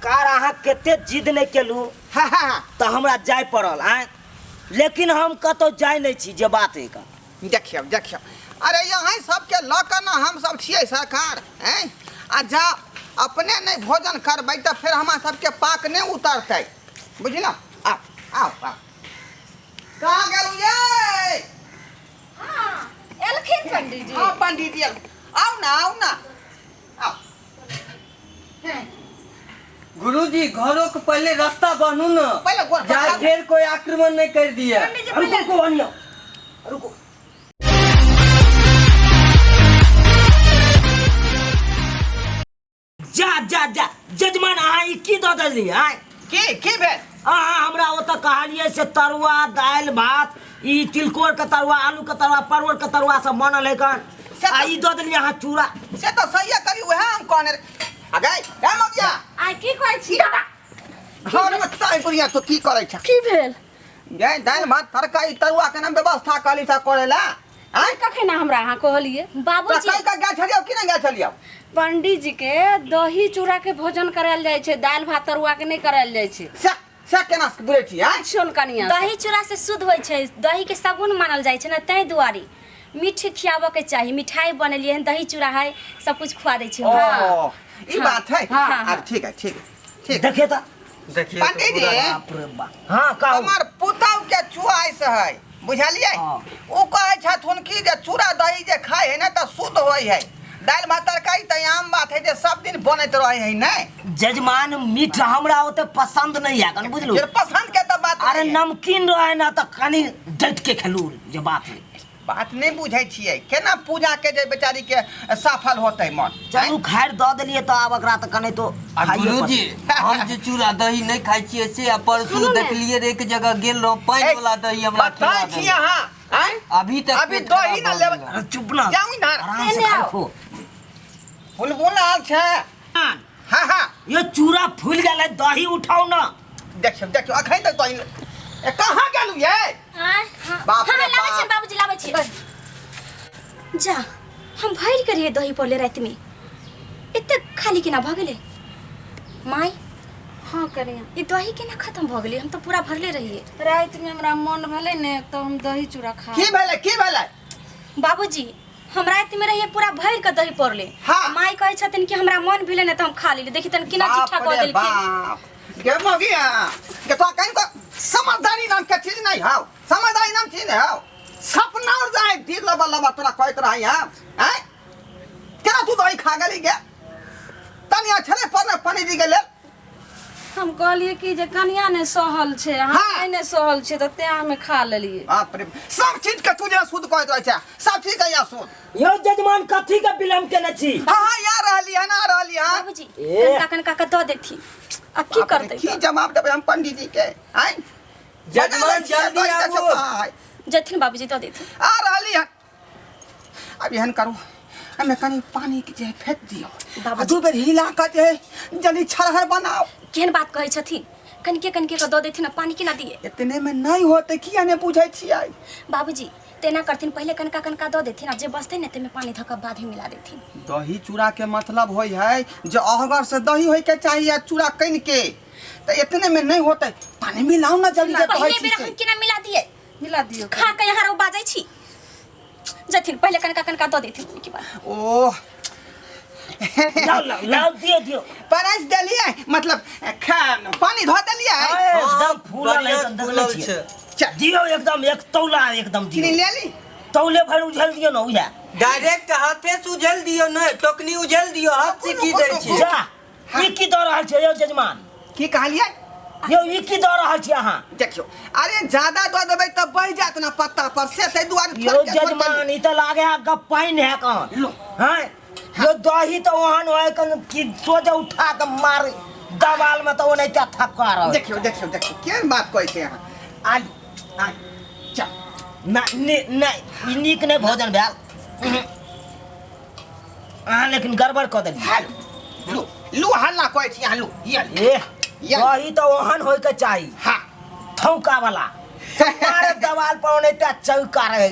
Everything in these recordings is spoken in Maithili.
सरकार अहाँ कते जिद नहि केलहुँ हाँ हाँ हाँ तऽ हमरा जाय पड़ल आँय लेकिन हम कतहु जाय नहि छी जे बात है का देखियौ देखियौ अरे यहाँ सबके लऽ कऽ ने हम सब छियै सरकार हैं आ जा अपने नहि भोजन करबै तऽ फेर हमरा सबके पाक नहि उतरतै बुझलहुँ आउ आउ आउ कहाँ गेलहुँ ये हाँ, एलखिन पंडीजी हाँ पंडीजी आउ ना आउ ना आउ गुरुजी घरों के पहले रास्ता बनू न पहले गोर जाए पकड़ाऊ। फिर कोई आक्रमण नहीं कर दिया पंडीजी रुको पहिले रुको अनियो रुको जा जा जा जजमान अहाँ ई की दऽ देलियै आँय की की भेल अहाँ हमरा ओतऽ कहलियै से तरुआ दालि भात ई तिलकोरके तरुआ आलूके तरुआ परवलके तरुआ सब बनल है कन आ ई दऽ देलियै अहाँ चूड़ा से तऽ सहिए करी उएह हम कहने रही। आ गई ए मगिया आ की कहै छी घर में ताई बुढ़िया तो की करै छ की भेल गई दालि भात तरकारी तरुआ के नाम व्यवस्था कहली था करे ला आइ कखन हमरा अहाँ कहलियै तऽ बाबूजी कहि कऽ गेल छलियौ कि नहि गेल छलियौ पंडीजी के दही चूड़ा के भोजन करायल जाइ छै दालि भात तरुआ के नहि करायल जाइ छै से से केना बुझै छी आँय पुछियौन कनिया से। दही चूड़ा से शुद्ध होइ छै दही के सगुन मानल जाइ छै ने ताहि दुआरे मीठ खियाबऽ के चाही मिठाई बनेलियै हन दही चूड़ा है सब कुछ खुआ दै छै ओ हुनका। ई बात है हाँ, हाँ ठीक है ठीक है ठीक देखिए तऽ देखिए तो पंडीजी पूरा बाप रे बाप हाँ कहू हमर पुतहु के चुआइस है बुझलियै हाँ। ओ कहै छथुन कि जे चूड़ा दही जे खाइ है ने तऽ शुद्ध होइ है दालि भात तरकारी तऽ आम बात है जे सब दिन बनैत रहै है ने जजमान मीठ हमरा ओते पसंद नहीं है कन बुझलू जे पसंद के तऽ बात अरे नहीं है। नमकीन रहे ना तऽ कनी डट के खेलू जे बात है बात नहीं बुझै छियै केना पूजा के जे बेचारी के सफल होतै मन चलू खैर दऽ देलियै तऽ आब एकरा तऽ कने तो आ खाइए गुरुजी पड़तै। हम जे चूड़ा दही नहीं खाइ छियै से आ परसू सुनू ने। देखलियै रे एक जगह गेल रहौं पानि वाला दही हमरा बताइ खिला छी देलक। अहाँ आँय अभी तक अभी पेट दही खराब ना भऽ लेबै। गेल। अरे चुप ना जाउ इधर। आराम से एने खाइ आओ। खो बुलबुल आयल छै हाँ हाँ ये चूड़ा फूल गेल है दही उठाओ ना देखियौ देखियौ अखन तक दही ए कहाँ गेलू ये आँय, हाँ बाप हाँ, रे लाबै बाप। छियनि बाबूजी लाबै छियनि जा हम भरि के रहियै दही पौले रातिमे एते खाली केना भऽ गेलै माय हाँ कनिया ई दही केना खत्म भऽ गेलै हम तऽ पूरा भरले रहियै रातिमे हमरा मन भेलै ने तऽ हम दही चूड़ा खा की भेलै की भेलै बाबूजी हम राति में रहिए पूरा भर के दही पड़ले हाँ। माई कहे छथिन कि हमरा मन भेले ने तो हम खा लेली देखी तन केना चिट्ठा बाप कऽ रे देलखिन बाप गे मगिया के तो कहीं को समझदारी नाम के चीज नहीं हाउ समझदारी नाम चीज नहीं हाउ सपना और जाए दिल लबा लबा तोरा कहत रही हम हैं केना तू दही खा गेली गे तनिया छले पर ने पानी जी के लेल हम कहलिए कि जे कनिया ने सहल छै हम हाँ। नहि ने सहल छै तऽ तें हमे खा लेलिए बाप रे सब चीज के तू जे शुद्ध कहैत रहै छै सब चीज के यहाँ शुद्ध यौ जजमान कथी के विलम्ब केने छी हाँ हाँ यहाँ रहली है ना रहली है बाबूजी ए। कनका कनका के दऽ देथिन आ की बाप रे, करतै की जवाब देबै हम पंडित जी के आँय जजमान जल्दी आबू। आबू जथिन बाबूजी दऽ देथिन आ रहली है अब एहन करू एहिमे कनि पानी के जे है फेंक दियौ बाबूजी। आ दू बेर हिला कऽ जे है जल्दी छरहर बनाओ केहन बात कहै छथिन कनिके कनिके के दऽ देथिन आ पानी केना दिए इतने में नहीं होते किया नहीं बुझै छियै बाबूजी तेना करथिन पहिले कनका कनका दऽ देथिन आ जे बचतै ने ताहिमे पानी धऽ कऽ बादे मिला देथिन दही चूड़ा के मतलब होइ है जे अहगर से दही होय के चाहिए आ चूड़ा कनि के तऽ इतने में नहीं होते पानी मिलाओ ना जल्दी जे कहै पहिले छी बेर से हम केना मिला दिए मिला दियौ खा के यहाँ रहो बाजै छी जथिन पहिले कनका कनका दऽ देथिन ओहिके बाद ओह लाओ लाओ लाओ दियो दियो परस देलियै मतलब खा पानी धो देलियै एकदम फूलल है बढ़िआँ एकदम देखले फूलल छियै छै। चल दियो एकदम एक तौला एकदम चीनी दियो ले ली तौले भर उझल दियो ना उहे डायरेक्ट हाथे से उझेल दियौ नहि टोकनी उझेल दियौ हाथ से की दै छियै जा ई की दऽ रहल छै यौ जजमान की कहलियै यौ ई की दऽ रहल छी अहाँ देखियौ अरे ज्यादा दऽ देबै तऽ बहि जायत ने पत्ता पर से ताहि दुआरे यौ थोड़के थोड़के जजमान ई तऽ लागे है गप पानि है कन लो। हैं यौ दही तऽ ओहन होय कन कि सोझे उठा के मार दवाल में तऽ ओनाहिते थक्का रह देखियौ देखियौ देखियौ केहन बात कहै छै अहाँ आलू आलू चल नहि नहि ई नीक नहि भोजन भेल अहाँ लेकिन गड़बड़ कऽ देलियै हेलो लू लू हल्ला कहै छी अहाँ लू ये लू। ए या। दही तऽ ओहन होइके चाही हाँ थौका वाला मारे दवाल पर ओनाहिते चौका रहे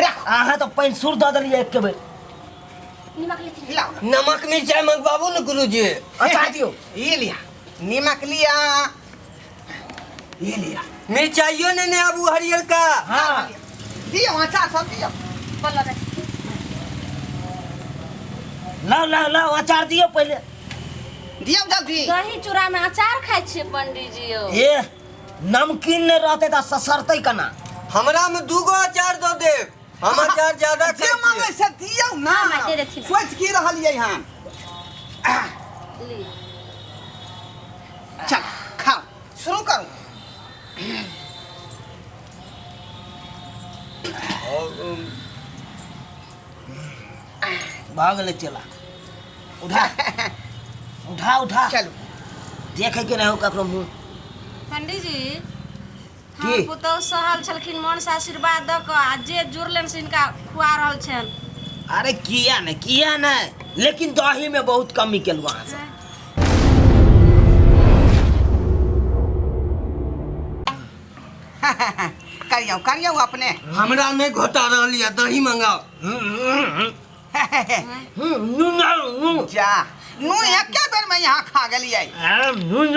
राखू अहाँ तऽ पानि सुर दऽ देलियै एके बेर निमक लेथिन। लाओ ना। नमक मिरचाई मंगवाबू ने गुरुजी। अचार दियौ। ये लिया, नीमक लिया, ये लिया। मिरचाइयो ने ने आबू हरियर का। हाँ। दियो अचार सब दियो। बोलो चाची। लाओ लाओ लाओ, अचार दियौ पहिले। दियो जल्दी। दही चूड़ा में अचार खाइ छियै पंडीजी यौ। ए नमकीन नहि रहतै तऽ ससरतै केना? हमरा में दूगो अचार दऽ देब, हम अचार ज्यादा जे खाइ मांगे छियै। से दियो ना। हाँ, हाँ, दे देथिन। सोच की रहलियै हन? ली। चल खाओ, शुरू करू। भऽ गेलै चेला, उठा उठा उठा। चलू। देखे के नहि हो ककरो मुँह। पंडीजी, की? हमर पुतहु सहल छलखिन, मन से आशीर्वाद दऽ कऽ आ जे जुड़लनि से हिनका खुआ रहल छनि। अरे किया नहि, किया नहि, लेकिन दही में बहुत कमी केलहुँ अहाँ सब। करियौ करियौ अपने। हमरा नहि घोटा रहल यऽ, दही मंगाओ। नून नून। जा, नून एके बेर में यहाँ खा गेलियै। नून।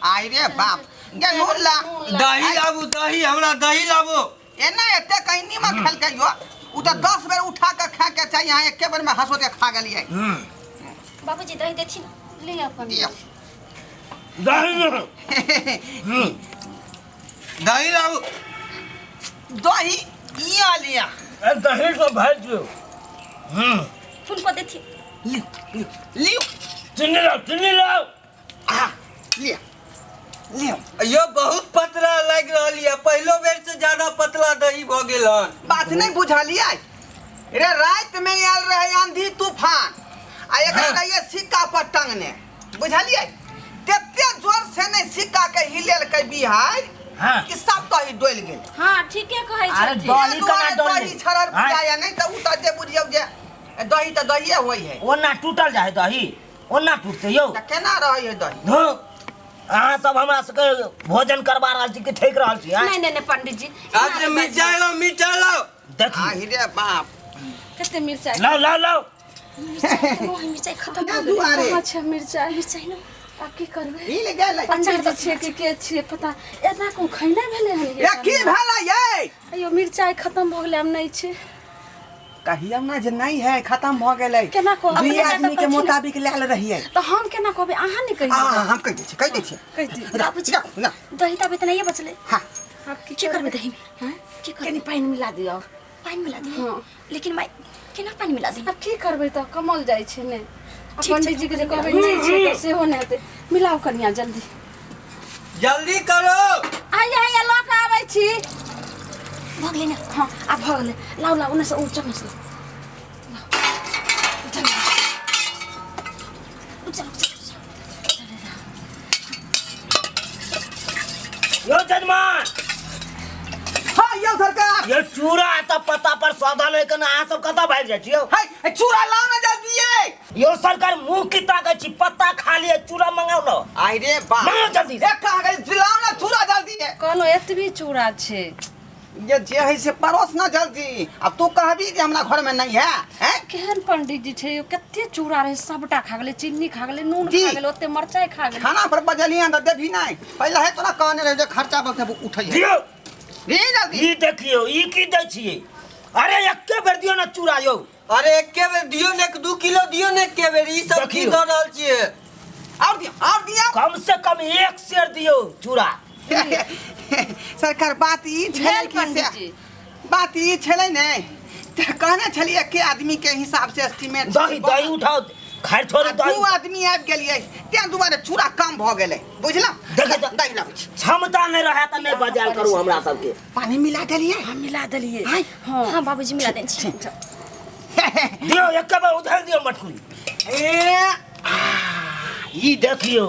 आई रे बाप गे, नून ला। दही लाबू, दही, हमरा दही लाबू। एना एते कहीं नीमक खेलकै यो, उ तऽ 10 बेर उठा के खा के चाही, यहाँ एके बेर में हंसो के खा गेलियै। बाबूजी दही देथिन। लिअ पंडीजी। दियौ। दही। दही लाबू। दही इया लिया। दही तो भरि दियौ। हुनको देथिन। लियो लियो लियो। चीनी लाउ, चीनी लाउ। आ लिया लियो। यो बहुत पतला लागि रहल यऽ, पहिलो बेर से ज्यादा पतला दही भऽ गेल हन। बात नहीं बुझलियै रे, रात में आयल रहे आंधी तूफान आ एकरा रहिए सिक्का पर टंगने, बुझलियै? तते जोर से नहीं सिक्का के हिलेलकै बिहार हाँ। कि सब दही डोलि गेल। हाँ, ठीके कहै अरे छथिन। दही एहि केना दुआरे डोललै? दही छरल बुझाइए नहीं तऽ उ तऽ जे बुझियौ जे दही तऽ दहिए होइ है। ओना टूटल जाइ दही, ओना टूटतै यौ? तऽ केना रहै है दही? धू, अहाँ सब हमरा सबके भोजन करवा रहल छी कि ठकि रहल छी, आँय? नहि नहि नहि पंडीजी। आज मिरचाई लाउ, मिरचाई लाउ। देखी। आहि रे बाप। कते मिरचाई? लाउ लाउ लाउ। मिरचाइ तऽ नहि, मिरचाइ खतम भऽ गेलै। दुआरे कहाँ छै मिरचाई? मिरचाइ नहि। आब की करबै? हिल गेलै। पंडीजी छियै कि के छियै पता, एना को खैना भेलै हन? ये की भेलै ये? अयो, मिरचाई खतम भऽ गेलै, आब नहि छै। कहियौ ना जे नहीं है, खत्म भऽ गेलै। केना कहब? दुई अपने आदमी के कहथिन। मुताबिक लायल रहियै। तऽ हम केना कहबै? अहाँ नहि आ कहियौ। हम कहि दै छियै, कहि दै छियै। कहि दियौ। बाबूजी। रखू ना। दही तऽ आब इतना बचलै। हाँ। आब की की करबै दहीमे? हैं? की कनि करबै? पानि मिला दियौ। पानि मिला दियै? हाँ। लेकिन माय, केना पानि मिला दियै? आब की करबै, तऽ कमल जाइ छै ने। आ ठीक छै। पंडीजी के जे कहबै नहि छै तऽ सेहो नहि हेतै। मिलाउ कनिया, जल्दी। जल्दी करो। आइया आइया, लऽ कऽ आबै छी। भऽ गेलै ने? हँ, आब भऽ गेलै। लाउ लाउ, ओन्ने से ओ चम्मच लाउ। चलो चलो चलो। यौ जजमान। हाँ यौ सरकार। ये चूड़ा तऽ पत्ता पर सधल है केना, अहाँ सब कतऽ भागि जाइ छी यौ? है चूड़ा लाओ ना जल्दी ये। यौ सरकार, मुँह की ताकै छी? पत्ता खाली है, चूड़ा मंगाउ न। आई रे बाप। मंगाउ जल्दी। ए कहाँ गई? लाओ ना चूड़ा जल्दी ये। कहलहुँ एतबी चूड़ा छै। ये जे है से परोस ना जल्दी। अब तू कहबी जे हमरा घर में नहीं है, हैं? केहन पंडीजी छै यौ, कते चूड़ा रहै सबटा खा गेलै, चीनी खा गेलै, नून की? खा गेलै, ओते मरचाइ खा गेलै। खाना पर बजलियै तऽ देबही नहीं? पहिले है तोरा कहने रहे जे खर्चा बोलते उठै है। दियौ। दी जल्दी। ई देखियौ, ई की दै छियै? अरे एके बेर दियौ ने चूड़ा यौ। अरे एके बेर दियौ ने, 1-2 किलो दियौ ने एके बेर। ई सब की देखियौ। दऽ रहल छियै? और दियौ, और दियौ। कम से कम एक सेर दियौ चूड़ा। सरकार, बात ई छलै भेल कि से पंडीजी। बात ई छलै ने तऽ कहने छलियै एके आदमी के हिसाब से एस्टीमेट। दही दही उठाओ, खाइ छोड़ू। आ दही दू आदमी आबि गेलियै, तें दुआरे चूड़ा कम भऽ गेलै, बुझलहुँ? देखै तऽ- दही लाबै छी। क्षमता नहि रहै तऽ नहि बजायल करू हमरा सबके। पानी मिला देलियै? हम मिला देलियै। आँय? हँ। हाँ बाबूजी, मिला देने छी। दियौ, एके बेर उधेल दियौ मटकुरी। ए ई देखियौ।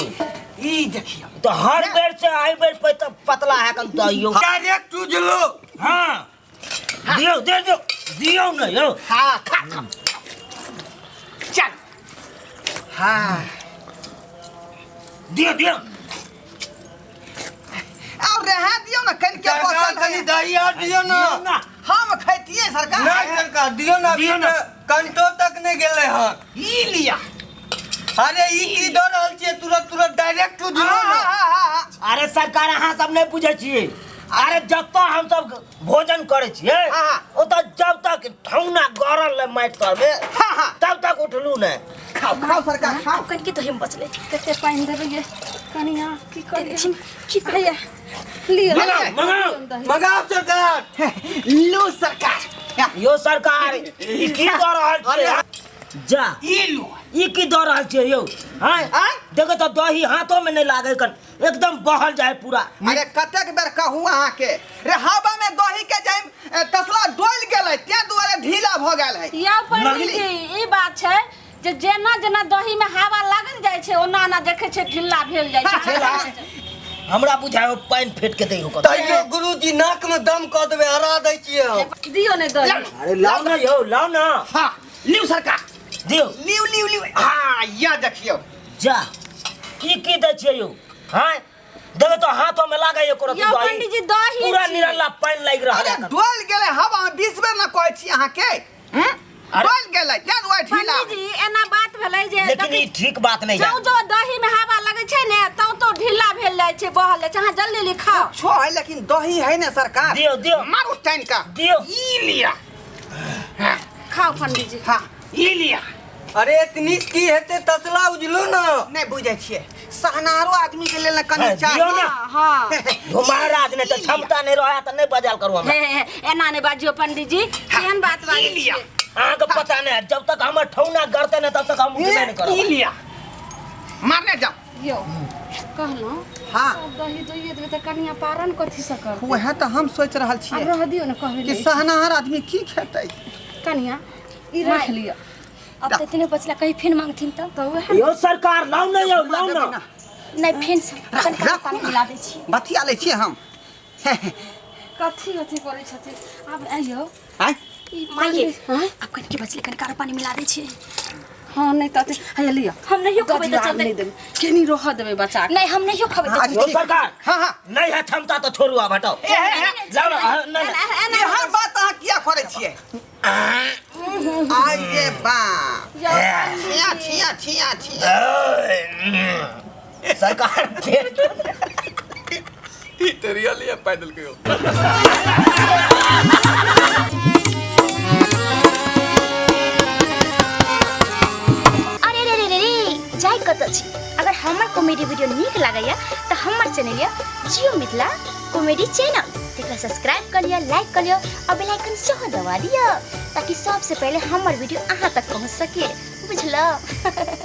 ई देखियौ। तऽ हर बेर से एहि बेर पे तऽ पतला है कन दहियो। डायरेक्ट उजलो। हाँ, दियौ, दे दियौ, दियौ ने यौ। हाँ, खा खा, चल। हाँ। दियौ दियौ। और रहा दियौ ने कनिके सरकार बचल कनि है। दही और दियौ ने। दियौ ना। हम खैतियै सरकार। नहि सरकार, दियौ ने। दियौ ने। कंटो तक नहीं गेलै हन। ई लिया। अरे ई की दऽ रहल छियै, तुरंत तुरंत डायरेक्ट उझलू हाँ, ने। हाँ, हाँ, हाँ। अरे सरकार, अहाँ सब नहीं बुझै छियै। अरे जतऽ हम सब भोजन करै छियै, हाँ। ओतऽ जब तक ठौना गड़ल नहि माटि तरमे, हाँ, हाँ। तब तक उठलू नहि। खाओ खाओ सरकार, खाओ। आब कनिके दही में बचलै। कते पानि देबै ये कनिया? की करियै? की हैया लिअ। मंगाओ मंगाओ। मंगाओ सरकार। लो सरकार। यो सरकार, ई की दऽ रहल छियै? जा। ई लो। ई की दऽ रहल छियै यौ? आँय? आँय? देखो तऽ दही हाथो में नहीं लागे कन, एकदम बहल जाए पूरा। अरे कतेक बेर कहू अहाँके रे, हवा में दही के जाय तसला डोल गेलै, तें दुआरे ढीला भऽ गेल है। यौ पंडित जी, ई बात छै जे जेना जेना दही में हवा लागल जाइ छै, ओना ओना देखै छै ढिल्ला भेल जाइ छै। हमरा बुझाय पानि फेट के दै हो। तैयो गुरुजी नाक में दम कऽ देबै, हरा दै छियै हम। दियौ ने दही। अरे लाओ ना यौ, लाओ ना। हाँ, लिउ सरकार। दियौ। लिउ लिउ लिउ, हाँ, या देखियौ। जा, ई की दै छियै यौ? हाँ, देखो तो हाथों में लागे एको रत्ती यौ दही। पंडित जी, दही पूरा छी। निरल्ला पानि लागि रहल अरे है। डोल गेलै हवा में, 20 बेर ना कहै छी अहाँके, हम्म? अरे- डोल गेलै तें दुआरे ढीला। पंडित जी, एना बात भेलै जे लेकिन ई ठीक बात नहीं जौ है। जो दही में हवा लगै छै ने, तौ तो ढिल्ला भेल जाइ छै, बहल जाइ छै। अहाँ जल्दी जल्दी खाओ। छो है, लेकिन दही है ने सरकार। दियौ दियौ। मारू टाइन का। दियौ। ई लिया। खाओ पंडित जी। हाँ, ई लिया। अरे एतनी की हेतै, तसला उझलू ने। नहीं बुझै छियै, सहनारो आदमी के लेल ने कनि हाँ, चाही। दियौ ने। हाँ हाँ। यो महाराज, नहीं तो क्षमता नहीं रहा तो नहीं बजाल करू हमरा। हे हे, एना नहि बाजियौ पंडित जी, केहन बात बाजै ई लिया। छियै? अहाँके पता नहीं है, जब तक हमर ठौना गड़ते नहीं तब तक हम उठबे नहीं करब। ई लिया, मारने जाओ। यौ कहलहुँ, हाँ। सब दही दैये देबै तऽ कनिया पारन कथी से करतै? वएह तऽ हम सोचि रहल आब छियै रह दियौ ने, कहबै कि नहि। सहनाहर आदमी की खेतै। कनिया, ई रख लिअ। अब तऽ इतने बचला, कहीं फेर मांगथिन तऽ? तऽ उएह। यो सरकार, लाउ ना यौ, लाउ ना। नहीं, फेर से कनिका राखू पानी ना। मिला दै छी। बतिया लै छियै हम। कथी अथी करै छथिन आब आइयो। आँय? ई माइये, आँय? आब कनिके बचलै, कनिका आरो पानी मिला दै छी। हँ, नहि तऽ अथी हैया लिअ। हम नहियो दऽ खबै दियौ, तऽ आब चलतै। नहि देबै, केनी रहऽ देबै बच्चा के। नहीं, हम नहियो खबै तऽ हाँ, चलतै। यो ठीक। सरकार। हाँ हाँ। नहीं है क्षमता तो छोड़ू, आब हटाओ। ए, हे, हे, लाउ ना, हाँ, नहीं, नहीं। एहन बात अहाँ किया करै छियै? आइ रे बाप, छिया छिया छिया छिया। सरकार पेट ई तऽ रियली पैदल कहियो। अरे रे रे रे रे, जाय कतऽ छी? अगर हमर कॉमेडी वीडियो नीक लागैया तऽ हमर चैनल यऽ जियो मिथिला कॉमेडी चैनल, तेकरा सब्सक्राइब कऽ लिअ, लाइक कऽ लिअ और बेल आइकन सेहो दबा दिअ, ताकि सबसे पहिले हमर वीडियो अहाँ तक पहुँच सके। बुझलहुँ?